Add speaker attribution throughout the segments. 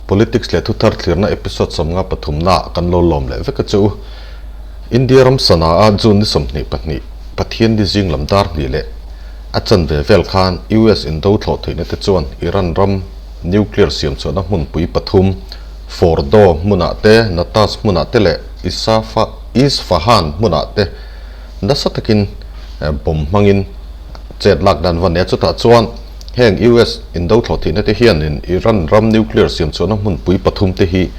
Speaker 1: Politics leh thuthar thlirna episode 53 naah kan lo lawm leh vek a che u. India ram sana a June ni 22, Pathian ni zing lam dar hnih leh a chanve vel khan US indo thlawh theihna te chuan Iran ram nuclear siam chhuahna hmunpui pathum, Fordo hmunah te, Natanz hmunah te leh Isfahan hmunah te nasa takin bomb hmangin chet lak dan va nia. Chutah chuan heng US indo thlawh theihna te hianin Iran ram nuclear siam chhuahna hmunpui pathum te hi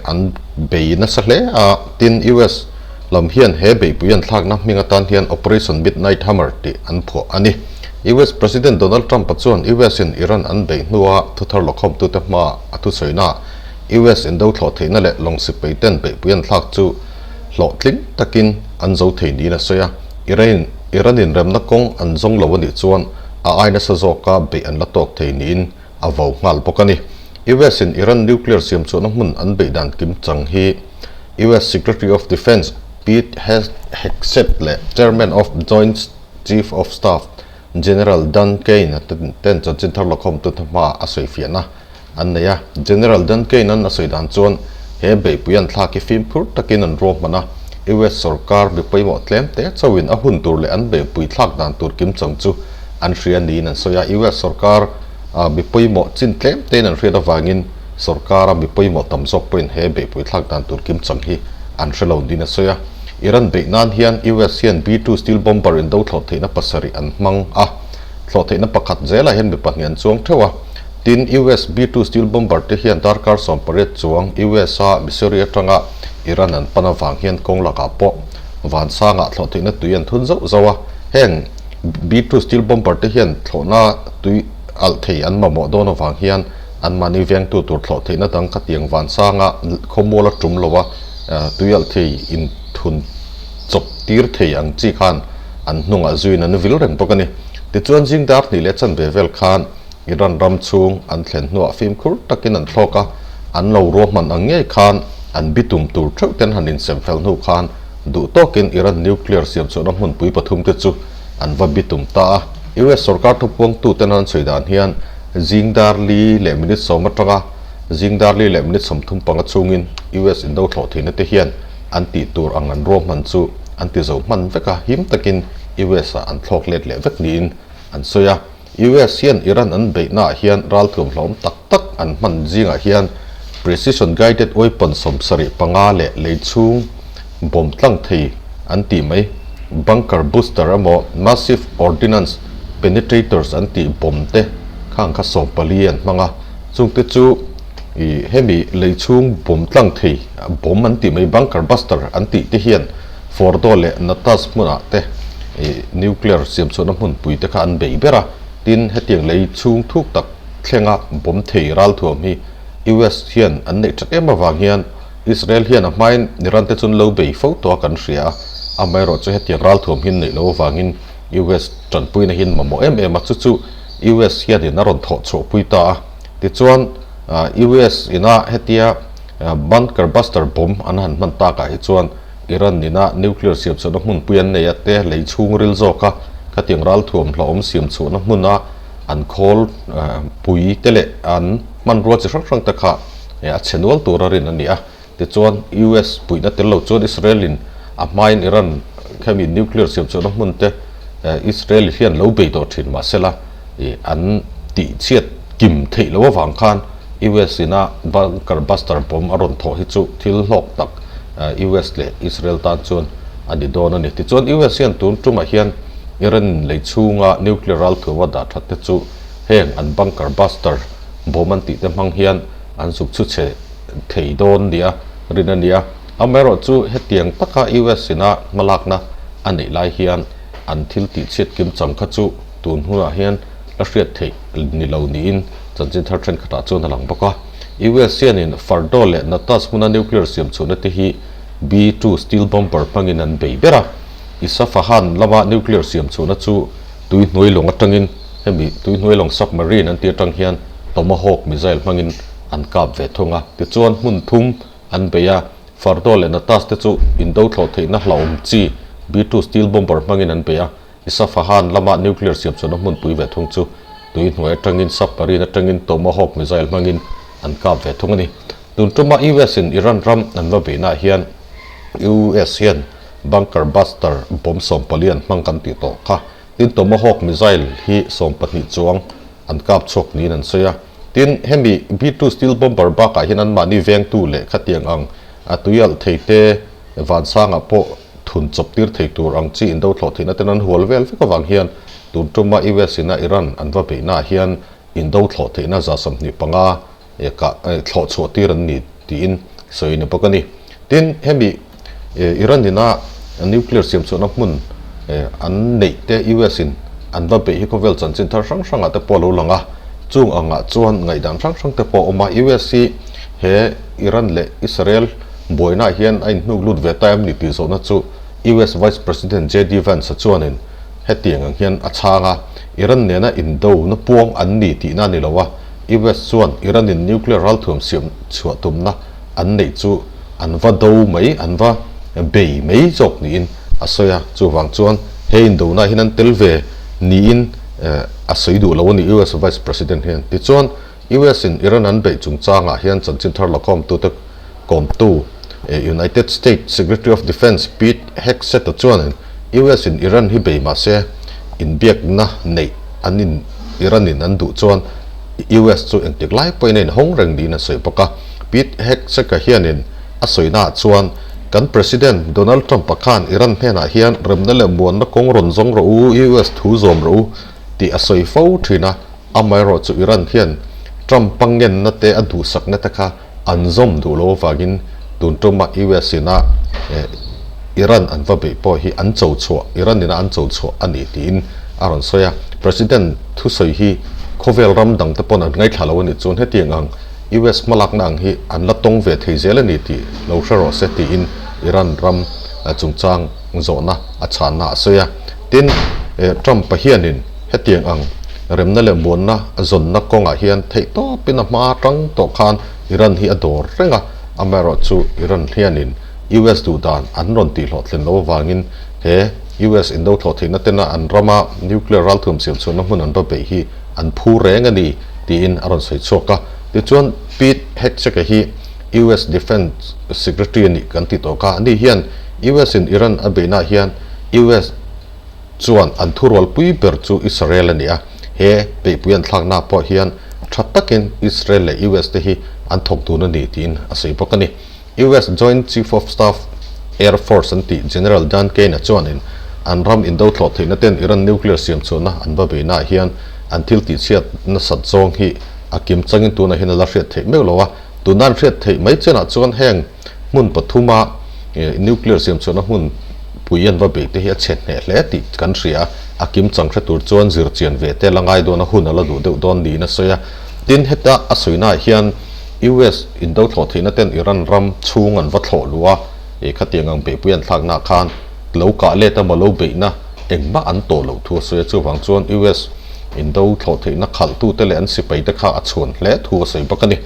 Speaker 1: an bei nasa hle a. Tin, US lam hian he beihpui an thlakna hming atan hian Operation Midnight Hammer tih an phuah a ni. US President Donald Trump-a chuan US-in Iran an beih hnua thuthar lawkhawmtute hmaa a thusawiinaah US indo thlawh theihna leh lawng sipai ten beihpui an thlak chu hlawhtling takin an zo thei niin a sawi a. Iran Iran-in remna kawng an zawng lo a nih chuan a ai nasa zawka beih an la tawk thei niin a vo nghal bawk a ni. US-in Iran nuclear siam chhuahna hmun an beih dan kim chang hi US Secretary of Defence Pete Hegseth leh Chairman of Joint Chief of Staff General Dan Caine ten chanchin thar lawkhawmtu hna hmaah a sawifiahna an nei a. General Dan Caine-a'n a sawi dan chuan he beihpui an thlak hi fimkhur takin an ruahman a, US sorkar mi pawimawh tlem te chauhin a hun tur leh an beihpui thlak dan tur kim chang chu an hria niin an sawi a. US sorkar mi pawimawh chin tlem tein an hriat avangin sorkara mi pawimawh tam zawk pawhin he beihpui thlak dan tur kim chang hi an hre lo niin a sawi a. Iran beih nan hian US hian B-2 steel bomber indo thlawh theihna pasarih an hmang a, thlawh theihna pakhat zelah hian mi pahnih an chuang theuh a. Tin, US B-2 steel bomber te hian darkar 18 chuang US a Missouri atanga Iran an pan avang hian kawng lakah pawh vansangah thlawh theihna tui an thun zauh zauh a. Heng B-2 steel bomber te hian thlawhna tui alh thei an mamawh dawn avang hian anmahni vengtu tur thlawh theihna dang khatiang vansanga khawmual a tum lo a, tui alh thei inthun chawp tir thei ang chi khan an hnungah zuiin an vil reng bawk a ni. Tichuan zing dar hnih leh chanve vel khan Iran ram chhung an thlen hnuah fimkhur takin an thlawk a, an lo ruahman ang ngei khan an bitum tur theuh ten han insem fel hnu khan duh tawkin Iran nuclear siam chhuahna hmunpui pathum te chu an va bitum ta a. US sorkar thupuangtuten an sawi dan hian zing dar li leh minute sawm atanga zing dar li leh minute 35 chhungin US indo thlawh theihna te hian an tih tur ang an ruahman chu an ti zo hman vek a, him takin US ah an thlawk let leh vek niin an sawi a. US hian Iran an beihnaah hian ralthuam hlawm tak tak an hman zingah hian Precision Guided Weapon 75 leh lei chhung bawm tlang thei an tih mai, Bunker Booster emaw Massive Ordnance Penetrators an tih bawm te khang kha 14 an hmang a, chungte chu ih hemi lei chhung bawm tlang thei bawm an tih mai, Bunker Buster an tih te hian Fordo leh Natanz hmunah te ih nuclear siam chhuahna hmunpui te kha an bei ber a, tin hetiang lei chhung thuk tak thlenga bawm thei ralthuam hi US hian an neih that em avang hian Israel hian a hmain Iran te chu an lo bei fo tawh a kan hria a, amaherawhchu hetiang ralthuam hi an neih loh avangin US tanpuina hi an mamawh em em a, chu chu US hianin a rawn thawh chhuahpui ta a, tichuan US ina hetia bunker buster bomb an han hman takah hi chuan Iran nina nuclear siam chhuahna hmunpui an nei a te lei chhungril zawka khatiang ralthuam hlauhawm siam chhuahna hmuna an khawl pui te leh an hmanrua chi hrang hrang te kha a chhe nual tur a rin a ni a. Tichuan US puihna tel lo chuan Israel in a hmain Iran khemi nuclear siam chhuahna hmun te Israel hian lo bei tawh thin mahsela an tihchhiat kim theih loh avang khan US ina bunker buster bomb a rawn thawh hi chu thil hlawk tak US leh Israel tan chuan a ni dawn a ni. Tichuan US hian tun tumah hian Iran lei chhunga nuclear ralthuam a dah that te chu heng an bunker buster bomb an tih te hmang hian an zuk chhu chhe thei dawn nia rin a ni a. Amaherawh chu hetiang taka US ina hmalakna a neih lai hian an thil tihchhiat kim chang kha chu tun hunah hian la hriat theih ni lo niin chanchin thar thenkhatah chuan a lang bawk a. US hianin Fordow leh Natanz hmuna nuclear siam chhuahna te hi B-2 steel bomber hmangin an bei ber a. Isfahan lama nuclear siam chhuahna chu tui hnuai lawng atangin hemi tui hnuai lawng submarine an tih atang hian Tomahawk missile hmangin an kap ve thung a. Tichuan hmun thum an bei a, Fordow leh Natanz te chu indo thlawh theihna hlauhawm chi B-2 steel bomber hmangin an bei a. Isfahan lama nuclear siam chhuahna hmunpui ve thung chu tui hnuai atangin submarine atangin Tomahawk missile hmangin an kap ve thung a ni. Tun tuma US in Iran ram an va beihnaah hian US hian bunker buster bomb 14 an hmang kan tih tawh kha. Tin, Tomahawk missile hi 12 chuang an kap chhuak niin an sawi a. Tin, hemi B-2 Steel Bomber bakah hian anmahni vengtu leh khatiang ang a tuialh thei te vansangah pawh thun chawp tir thei tur ang chi indo thlawh theihna ten an hual vel vek avang hian tun tuma US ina Iran an va beihnaah hian indo thlawh theihna 25 kah thlawh chhuah tir an ni tiin sawi a ni bawk a ni. Tin, hemi Iran ina nuclear siam chhuahna hmun an neih te US in an va beih hi khawvel chanchin thar hrang hrangah te pawh a lo lang a, chung angah chuan ngaihdan hrang hrang te pawh a awm a. US hi he Iran leh Israel buainaah hian a inhnuk lut ve ta em ni tih zawhna chu US Vice President JD Vance-a chuanin hetiang ang hian a chhang a, Iran nena indo na puang an ni tihna a ni lo a, US chuan Iran-in nuclear ralthuam siam chhuah tumna an neih chu an va do mai, an va bei mai zawk niin a sawi a. Chuvang chuan he indona hian an tel ve niin a sawi duh lo a ni US Vice President hian. Tichuan, US in Iran an beih chungchangah hian chanchin thar lakhawmtute kawmtu United States Secretary of Defense Pete Hegseth-a chuanin US in Iran hi bei mahse inbiakna neih an in Iran in an duh chuan US chu engtik lai pawhin a inhawng reng niin a sawi bawk a. Pete Hegseth-a hianin a sawinaah chuan kan President Donald Trump-a khan Iran hnenah hian remna leh muanna kawng rawn zawng rawh u, US thu zawm rawh u tih a sawi fo thin a. Amaherawh chu Iran hian Trump pangenna te a duhsakna te kha an zawm duh lo avangin tun tuma US ina Iran an va beih pawh hi an cho chhuah, Iran ina an cho chhuah a ni tiin a rawn sawi a. President thusawi hi khawvel ram dang te pawn an ngaithla lo a nih chuan hetiang ang US hmalakna ang hi an la tawng ve thei zel a ni tih lo hre rawh se tiin Iran ram chungchang zawhna a chhanna a sawi a. Tin, Trump pahianin hetiang ang remna leh muanna zawnna kawngah hian theihtawpin a hma atang tawh khan Iran hi a dawr reng a, amaherawhchu Iran hianin US duhdan an rawn tihhlawhtlin loh avangin he US indo thlawh theihna tena an rama nuclear ralthuam siam chhuahna hmun an va beih hi an phu reng a ni tiin a rawn sawi chhuak a. Tichuan Pete Hegseth-a hi US Defence Secretary a nih kan ti tawh kha, ani hian US in Iran a beihnaah hian US chuan an thurualpui ber chu Israel a ni a, he beihpui an thlakna pawh hian tha takin Israel leh US te hi an thawk dun a ni tiin a sawi bawk a ni. US Joint Chief of Staff Air Force an tih General Dan Caine-a chuanin an ram indo thlawh theihna ten Iran nuclear siam chhuahna an va beihnaah hian an thil tihchhiat nasat zawng hi a kim changin tunah hian a la hriat theih meuh lo a, tuna an hriat theih mai chenah chuan heng hmun pathuma nuclear siam chhuahna hmun pui an va beih te hi a chhe hneh hle tih kan hria a, a kim chang hre tur chuan zir chian ve te la ngai dawn a, hun a la duh deuh dawn niin a sawi a. Tin, heta a sawinaah hian US indo thlawh theihna ten Iran ram chhung an va thlawh luh a, ih khatiang ang beihpui an thlaknaah khan lo kah let emaw lo beihna engmah an tawh loh thu a sawi a, chuvang chuan US indo thlawh theihna khalhtute leh an sipaite kha a chhuan hle thu a sawi bawk a ni.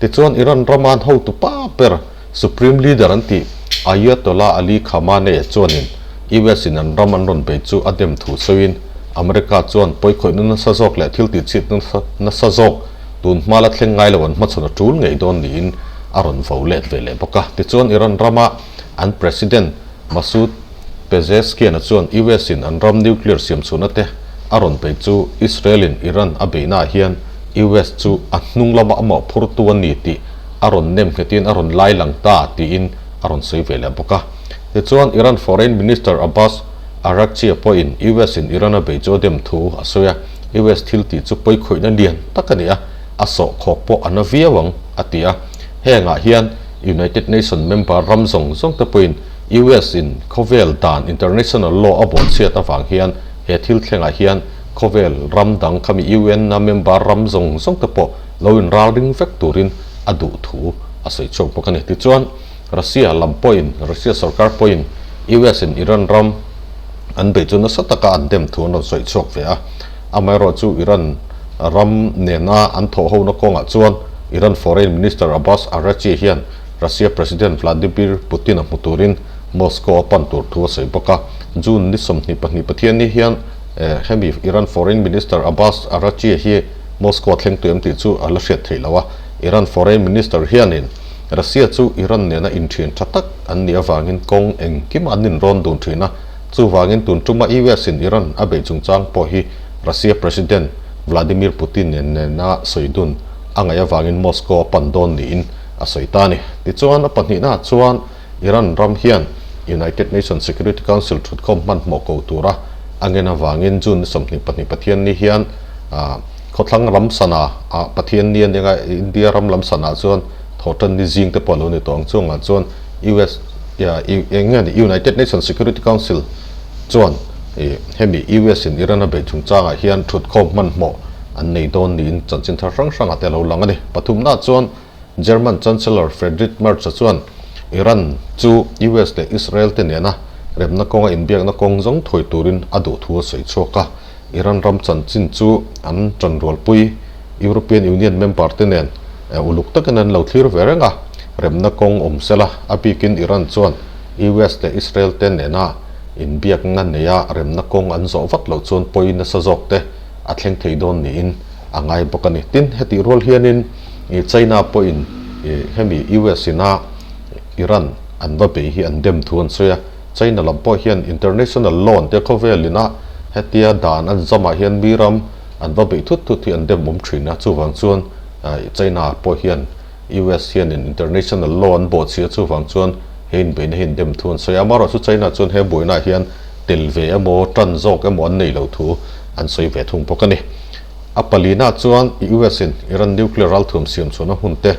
Speaker 1: Tichuan, Iran rama an hotu pa ber, Supreme Leader an tih, Ayatollah Ali Khamenei chuanin US in an ram an rawn bei chu a dem thu sawiin, America chuan pawikhawihna nasa zawk leh thil tihchhiat nasa zawk tun hma la thleng ngai lo an hmachhawn a tul ngei dawn niin a rawn vo let ve leh bawk a. Tichuan, Iran rama an President Masoud Pezeshkian-a chuan US in an ram nuclear siamchhuahna te a rawn bei chu Israel in Iran a beihnaah hian US chu a hnung lama a mawhphurtu a ni tih a rawn nem nghetin a rawn lai lang ta tiin a rawn sawi ve leh bawk a. Tichuan, Iran Foreign Minister Abbas Araghchi-a pawhin US in Iran a bei chu a dem thu a sawi a, US thil tih chu pawikhawihna lian tak a ni a, a sawhkhawk pawh a na viau ang, a ti a. Hengah hian United Nation member ram zawng zawng te pawhin US in khawvel dan international law a bawhchhiat avang hian he thil thlengah hian khawvel ram dang khami UN a member ram zawng zawng te pawh lo in ralring vek turin a duh thu a sawi chhuak bawk a ni. Tichuan, Russia lam pawhin, Russia sorkar pawhin US in Iran ram an beih chu nasa taka an dem thu an rawn sawi chhuak ve a. Amaherawhchu Iran ram nena an thawhhona kawngah chuan Iran Foreign Minister Abbas Araghchi hian Russia President Vladimir Putin a hmu turin Moscow a pan tur thu a sawi bawk a. June ni 22 Pathianni hian hemi Iran Foreign Minister Abbas Araghchi hi Moscow a thleng tu em tih chu a la hriat theih lo a. Iran Foreign Minister hianin Russia chu Iran nena inthian tha tak an nih avangin kawng engkim an inrawn dun thin a, chuvangin tun tuma US in Iran a beih chungchang pawh hi Russia President Vladimir Putin nena sawi dun a ngaih avangin Moscow a pan dawn niin a sawi ta a ni. Tichuan a pahnihnaah chuan Iran ram hian United Nations Security Council thutkhawm hmanhmawh ko tura a ngen avangin June ni 22 Pathianni hian khawthlang ram sana ah Pathianni a nia India ram lam sana chuan thawhtanni zing te pawh a lo ni tawh ang chungah chuan US eng nge ni United Nations Security Council chuan hemi US in Iran a beih chungchangah hian thutkhawm hmanhmawh an nei dawn niin chanchin thar hrang hrangah te a lo lang a ni. Pathumna chuan German Chancellor Friedrich Merz-a chuan Iran chu US leh Israel te nena remna kawnga inbiakna kawng zawng thuai turin a duh thu a sawi chhuak a. Iran ram chanchin chu an tanrualpui European Union member te nen uluk takin an lo thlir ve reng a, remna kawng awm sela a bikin Iran chuan US leh Israel te nena inbiakna neia remna kawng an zawh vat loh chuan pawi nasa zawk te a thleng thei dawn niin a ngai bawk a ni. Tin, hetih rual hianin China pawhin hemi US ina Iran an va bei hi an dem thu an sawi a. China lam pawh hian international law an tia khawvel ina hetia dan an zamah hian mi ram an va beih thut thut hi an dem awm thin a. Chuvang chuan China pawh hian US hianin international law an bawhchhia chuvang chuan he inbeihna hi an dem thu an sawi a. Amaherawhchu China chuan he buainaah hian tel ve emaw tan zawk emaw an nei lo thu an sawi ve thung bawk a ni. A palina chuan US in Iran nuclear ralthuam siam chhuahna hmun te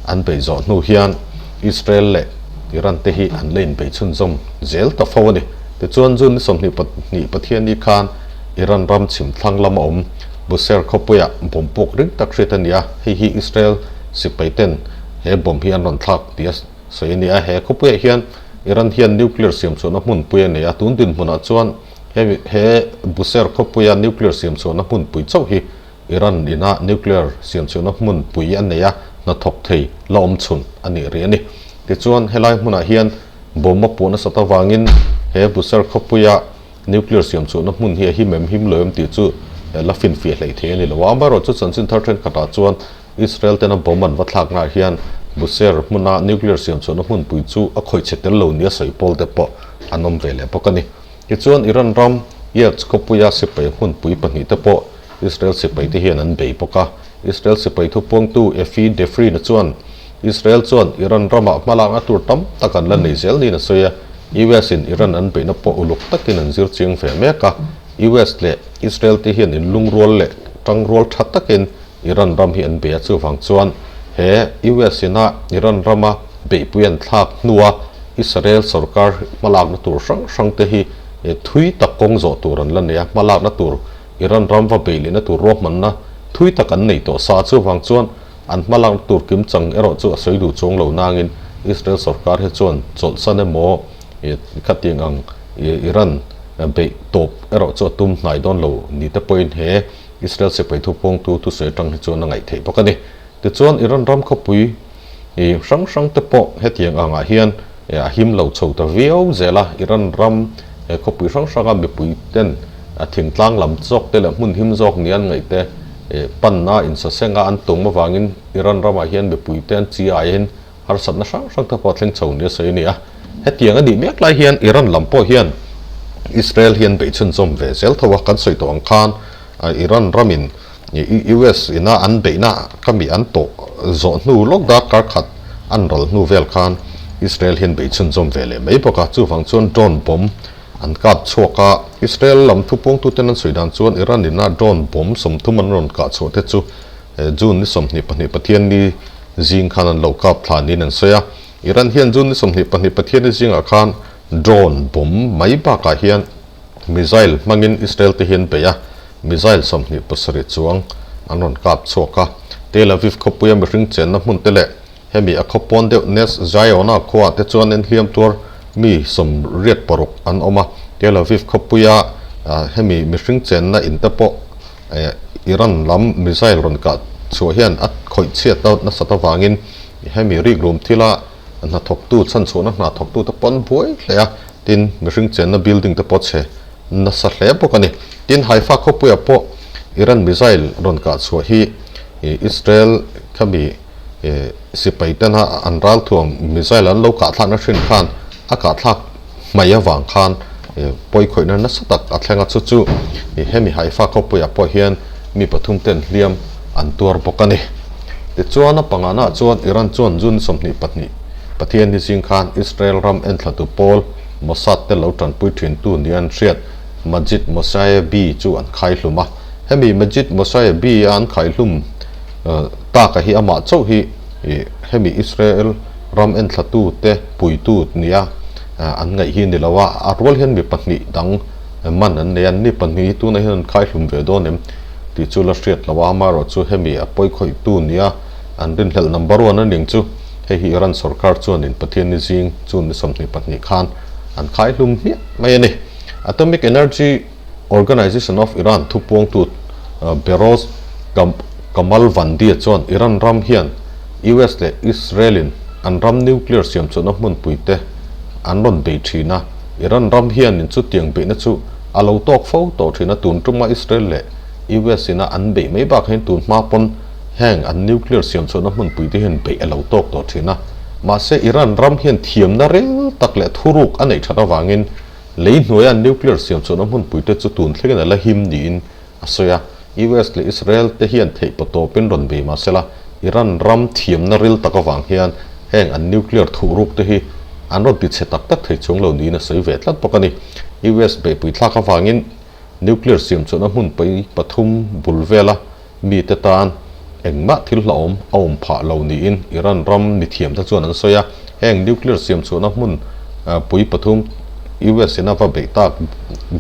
Speaker 1: an beih zawh hnu hian Israel leh Iran te hi an la inbeih chhunzawm zel ta fo a ni. Tichuan June ni 22 Pathianni khan Iran ram chhim thlang lama awm Bushehr khawpuiah bomb puk ring tak hriat a ni a, hei hi Israel sipai ten he bomb hi an rawn thlak tih a sawi a ni a. He khawpuiah hian Iran hian nuclear siam chhuahna hmunpui a nei a, tun dinhmunah chuan He he Bushehr khawpuia nuclear siamchhuahna hmunpui chauh hi Iran ina nuclear siamchhuahna hmunpui a nei a, hnathawk thei la awm chhun a nih rih a ni. Tichuan, helai hmunah hian bomb a puh nasat avangin he Bushehr khawpuia nuclear siamchhuahna hmun hi a him em him lo em tih chu la finfiah hleih thei a ni lo a. Amaherawhchu chanchin thar thenkhatah chuan Israel tena bomb an va thlaknaah hian Bushehr hmuna nuclear siamchhuahna hmunpui chu a khawih chhe tel lo nia sawi pawl te pawh an awm ve leh bawk a ni. Tichuan, Iran ram Yachts khawpuia sipai hmunpui pahnihte pawh Israel sipaite hian an bei bawk a. Israel sipai thupuangtu Efi Defrin-a chuan, Israel chuan Iran ramah hmalakna tur tam tak an la nei zel niin a sawi a. US-in Iran an beihna pawh uluk takin an zir chiang ve mek a. US leh Israel te hian inlungrual leh tangrual tha takin Iran ram hi an bei a, chuvang chuan he US ina Iran rama beihpui an thlak hnua Israel sorkar hmalakna tur hrang hrang te hi thui tak kawng zawh tur an la nei a, hmalakna tur Iran ram va beih lehna tur ruahmanna thui tak an nei tawh sa a, chuvang chuan an hmalakna tur kimchang erawh chu a sawi duh chuang lo nangin Israel sorkar hi chuan chawlhsan emaw khatiang ang Iran beih tawp erawh chu a tum hnai dawn lo ni te pawhin he Israel sipai thupuangtu thusawi atang hi chuan a ngaih theih bawk a ni. Tichuan, Iran ram khawpui hrang hrang te pawh hetiang angah hian a him lo chho ta viau zel a. Iran ram khawpui hrang hranga mipui ten thingtlang lam zawk te leh hmun him zawk nia an ngaih te panna insasenga an tum avangin Iran ramah hian mipui te an chi aiin Harsatna hrang hrang te pawh a thleng chho nia sawi a ni a. Hetiang a nih mek lai hian Iran lam pawh hian Israel hi an beih chhunzawm ve zel tho a. Kan sawi tawh ang khan Iran ramin US ina an beihna ka mi an tawh zawh hnu lawk darkar khat an ral hnu vel khan Israel hian beih chhunzawm ve leh mai bawk a. Chuvang chuan drone bomb an kap chhuak a. Israel lam thupuangtuten an sawi dan chuan Iran ina drone bomb 30 an rawn kah chhuah te chu June ni 22 Pathianni zing khan an lo kap thla niin an sawi a. Iran hian June ni 22 Pathianni zingah khan drone bomb mai bakah hian missile hmangin Israel te hi an bei a, missile 27 chuang an rawn kap chhuak a. Tel Aviv khawpuia mihring chenna hmun te leh hemi a khawpawn deuh Nes Ziona khuaah te chuan inhliam tuar mi 86 an awm a. Tel Aviv khawpuia hemi mihring chenna in te pawh Iran lam missile rawn kah chhuah hian a khawih chhiat nasat avangin hemi rikrum thila hnathawktu chhanchhuahna hna thawktute pawh an buai hle a, tin mihring chenna building te pawh chhe nasa hle bawk a ni. Tin, Haifa khawpuiah pawh Iran missile rawn kah chhuah hi Israel khami. Sipai tena an ralthuam missile an lo kahthlakna hrin khan a kahthlak hmai avang khan pawikhawihna nasa tak a thleng a, chu chu hemi Haifa khawpuiah pawh hian mi pathum ten hliam an tuar bawk a ni. Tichuan a pangana chuan Iran chuan June 22 Pathianni zing khan Israel ram enthlatu pawl Mossad te lo tanpui thintu nia an hriat Majid Mosayebi chu an khaihlum a, hemi Majid Mosayebi a an khaihlum Taka hi amah chauh hi hemi Israel ram enthlatu te puitu nia an ngaih hi ni lo a, a rual hian mi pahnih dang man an nei a, ni pahnih hi tunah hian an khaihlum ve dawn em tih chu la hriat lo a, amaherawh chu hemi a pawikhawihtu nia an rinhlelh number one a ning chu hei hi Iran sorkar chuanin Pathianni zing June ni 22 khan an khaihlum hmiah mai a ni. Atomic Energy Organization of Iran thupuangtu Behrouz Kamalvandi chuan Iran ram hian US leh Israel-in an ram nuclear siamchhuahna hmunpuite an rawn bei thin a, Iran ram hianin chutiang beihna chu a lo tawk fo tawh thin a, tun tuma Israel leh US-ina an beih mai bakah hian tun hma pawn heng an nuclear siamchhuahna hmunpuite hian beih a lo tawk tawh thin a, mahse Iran ram hian thiamna rel tak leh thuruk a neih that avangin Lei hnuaia nuclear siamchhuahna hmunpuite chu tun thlengin a la him niin a sawi a. US leh Israel te hian theih pawtawpin rawn bei mah sela, Iran ram thiamna ril tak avang hian heng an nuclear thuhruk te hi an rawn ti chhe tak tak thei chuang lo niin a sawi ve tlat bawk a ni. US beihpui thlak avangin nuclear siamchhuahna hmunpui pathum bul vela mite tan engmah thil hlauhawm a awm phah lo niin Iran ram mithiamte chuan an sawi a. Heng nuclear siamchhuahna hmun pui pathum US in a va beih tak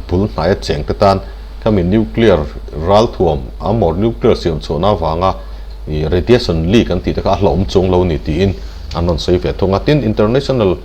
Speaker 1: bul hnaia chengte tan khami nuclear ralthuam a maw nuclear siamchhuahna avanga radiation leak an tih te kha a hlauhawm chuang lo ni tiin an rawn sawi ve thung a. Tin, International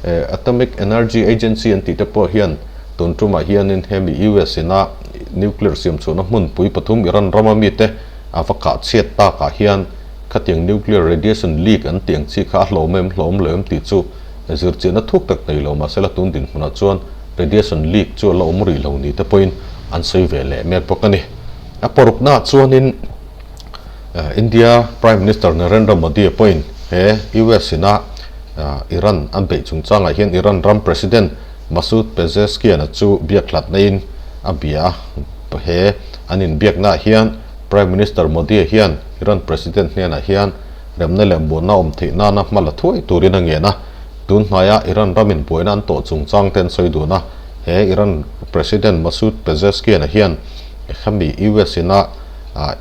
Speaker 1: Atomic Energy Agency an tih te pawh hian Tun tumah hianin hemi US in a nuclear siamchhuahna hmunpui pathum Iran rama mite a va kah chhiat takah hian khatiang nuclear radiation leak an tih ang chi kha a hlawm em hlawm lo em tih chu zirchiahna thuk tak nei lo mahsela tun dinhmunah chuan radiation leak chu a la awm rih lo ni te pawhin an sawi ve leh mek bawk a ni. A paruknaah chuanin India Prime Minister Narendra Modi pawhin he US in a Iran an beih chungchangah hian Iran ram President Masoud Pezeshkian-a chu biak hlat naiin a bia a, he an inbiaknaah hian Prime Minister Modi-a hian Iran President hnenah hian remna leh muanna awm theih nana hma la thuai turin a ngen a, tun hnaia Iran ramin buaina an tawh chungchang te an sawi dun a, he Iran President Masoud Pezeshkian-a hian khami US-ina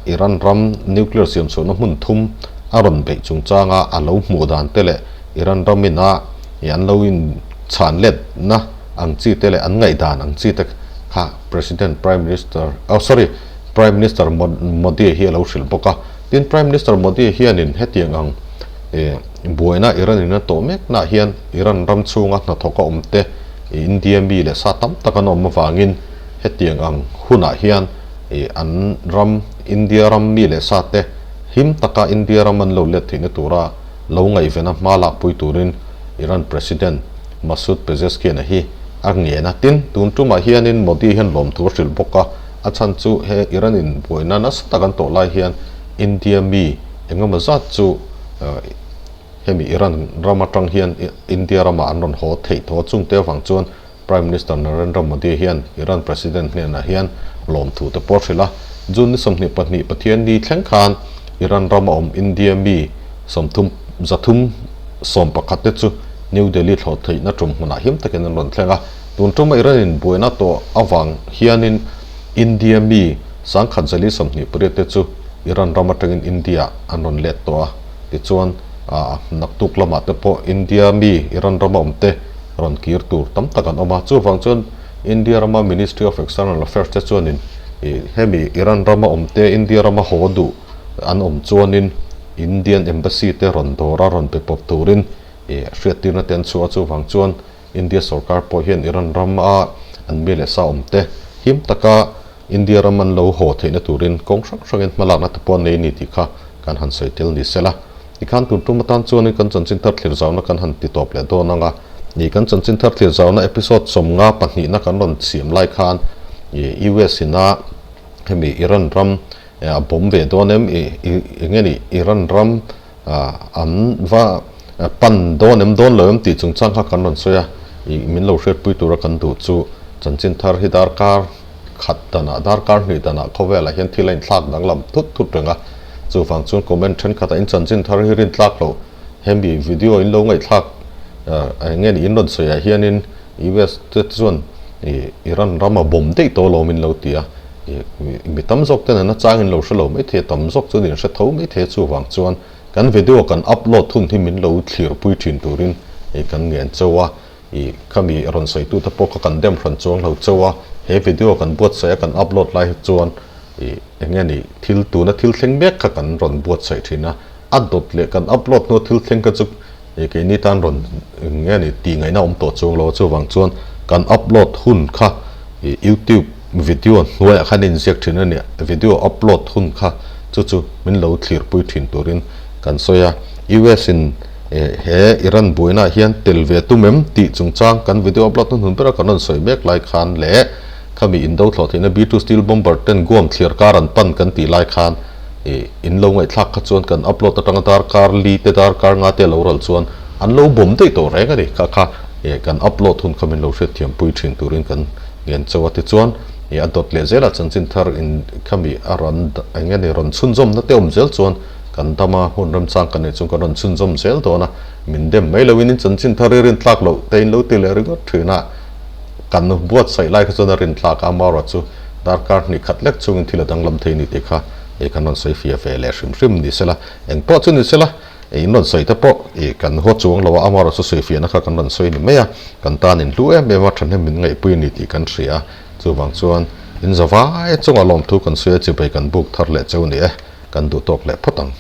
Speaker 1: Iran ram nuclear siamchhuahna hmun thum a rawn beih chungchanga a lo hmuh dan te leh Iran ramina i an lo in chhan letna ang chi te leh an ngaihdan ang chi te kha President Prime Minister oh sorry Prime Minister Modi hi a lo hrilh bawk a. Tin Prime Minister Modi hianin hetiang ang eh buaina Iran in a tawh mek naah hian Iran ram chhunga hnathawk a awm te India mi leh sa tam tak an awm avangin hetiang ang hunah hian eh an ram India ram mi leh sa te him taka India ram an lo let theihna tura lo ngaihvena hma lakpui turin Iran President Masoud Pezeshkian-a hi a ngen a. Tin, tun tumah hianin Modi hian lawmthu a hrilh bawk a, a chhan chu he Iran-in buaina nasa tak an tawh lai hian India mi engemaw zat chu hemi Iran ram atang hian India ramah an rawn haw theih tawh a, chungte avang chuan Prime Minister Narendra Modi hian Iran President hnenah hian lawmthu te pawh a hrilh a. June ni 22 Pathianni thleng khan Iran rama awm India mi 30 311 te chu New Delhi thlawh theihna tum hmunah him takin an rawn thleng a. Tun tuma Iran in buaina tawh avang hianin India mi 1128 te chu Iran ram atangin India an rawn let tawh a. Tichuan naktuk lamah te pawh India mi Iran rama awm te rawn kir tur tam tak an awm a. Chuvang chuan India rama Ministry of External Affairs te chuanin hemi Iran rama awm te India rama haw duh an awm chuanin Indian Embassy te rawn dawr a rawn pe pawp turin hriattirna te an chhuah a. Chuvang chuan India sorkar pawh hian Iran rama an mi leh sa awm te him taka India ram an lo haw theihna turin kawng hrang hrangin hmalakna te pawh an nei a ni tih kha kan han sawi tel ni sela. Tikhan tun tum atan chuanin kan chanchin thar thlir zauna kan han ti tawp leh dawn ang a. Ni kan chanchin thar thlir zauna episode 50 pahnihna kan rawn siam lai khan i US ina hemi Iran ram a bawm ve dawn em i eng nge ni Iran ram. An va pan dawn em dawn lo em tih chungchang kha kan rawn sawi a, ih min lo hriatpui tura kan duh chu chanchin thar hi darkar khat danah darkar hnih danah khawvelah hian thil a inthlak danglam thut thut reng a, chuvang chuan comment thenkhatah in chanchin thar hi rintlak loh hemi video in lo ngaihthlak eng nge ni in rawn sawiah hianin US te chuan ih Iran rama bomb daih tawh alawm in lo ti a, ih mi tam zawk ten an achang in lo hre lo maithei a, tam zawk chuan in hre tho maithei a chuvang chuan kan video kan upload hun hi min lo thlirpui thin turin ih kan ngen chauh a, ih khami rawn sawitu te pawh kha kan dem hran chuang lo chauh a, he video kan buatsaih a kan upload lai hi chuan ih eng nge ni thil tuna thil thleng mek kha kan rawn buatsaih thin a, a dawt leh kan upload hnua thil thleng kha chu Ih keini tan rawn nge ni tih ngaihna awm tawh chuang lo a, chuvang chuan kan upload hun kha ih youtube video hnuaiah khan inziak thin a nia, video upload hun kha chu chu min lo thlirpui thin turin kan sawi a, US in ih he Iran buainaah hian tel ve tum em tih chungchang kan video upload hun hun bera kan rawn sawi mek lai khan leh khami indo thlawh theihna B-2 steel bomber ten Guam thliar kar an pan kan tih lai khan Ih, in lo ngaihthlak kha chuan kan upload atanga darkar li te darkar nga te lo ral chuan an lo bawm daih tawh reng a ni. Kha kha ih kan upload hun kha min lo hriatthiam pui thin turin kan ngen chauh a. Tichuan ih a dawt leh zelah chanchin thar in khami a rawn eng nge ni rawn chhunzawmna te awm zel chuan kan dam a, hun remchang kan neih chuan kan rawn chhunzawm zel dawn a. Min dem mai loin in chanchin thar i rintlak loh te in lo ti leh ringawt thin a. Kan buatsaih lai kha chuan a rintlak a, amaherawh chu darkar hnih khat lek chungin thil a danglam thei a ni tih kha ih kan rawn sawi fia ve leh hrim hrim ni sela, eng pawh chu ni sela ih in rawn sawi te pawh ih kan haw chuang lo a, amaherawh chu sawi fiahna kha kan rawn sawi ni mai a, kan tan in hlu em em a, thahnem min ngaihpui a ni tih kan hria a, chuvang chuan in zavai chungah lawmthu kan sawi a, chibai kan buk thar leh cheu ni e, kan duh tawk leh phawt ang.